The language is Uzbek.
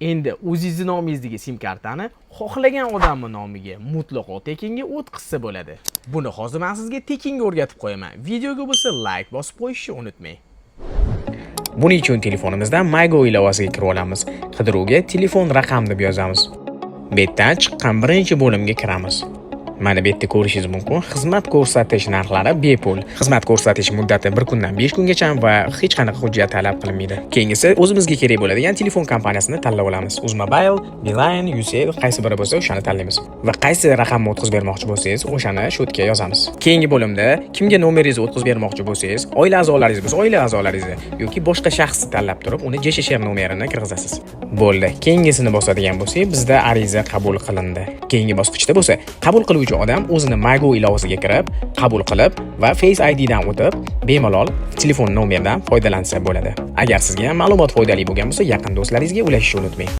Endi o'zingizni nomingizdagi sim kartani xohlagan odamni nomiga mutlaqo tekinga o'tkazsa bo'ladi. Buni hozir men sizga tekinga o'rgatib qo'yaman. Videoga bo'lsa like bosib qo'yishni unutmang. Buning uchun telefonimizdan MyGo ilovasiga kirib olamiz. Qidiruvga telefon raqam deb yozamiz. Bu yerdan chiqqan birinchi bo'limga kiramiz. Mana bu yerda ko'rishingiz mumkin, xizmat ko'rsatish narxlari bepul. Xizmat ko'rsatish muddati 1 kundan 5 kungacha va hech qanaqa hujjat talab qilinmaydi. Keyingisi, o'zimizga kerak bo'ladigan telefon kompaniyasini tanlab olamiz. Uzmobile, Beeline, Ucell, qaysi biri bo'lsa, o'shani tanlaymiz. Va qaysi raqamni o'tkazib bermoqchi bo'lsangiz, o'shani shu yerga yozamiz. Keyingi bo'limda kimga nomeringizni o'tkazib bermoqchi bo'lsangiz, oila a'zolaringiz bo'lsa, oila a'zolaringizni yoki boshqa shaxsni tanlab turib, uni JSSR nomerini kirgizasiz. Bo'ldi. Keyingisini bosadigan bo'lsak, bizda ariza qabul qilindi. Keyingi bosqichda bo'lsa, qabul qiluvchi odam o'zini MyGo ilovasiga kirib, qabul qilib va Face ID dan o'tib, bemalol telefon nomeridan foydalansa bo'ladi. Agar sizga ma'lumot foydali bo'lgan bo'lsa, yaqin do'stlaringizga ulashishni unutmang.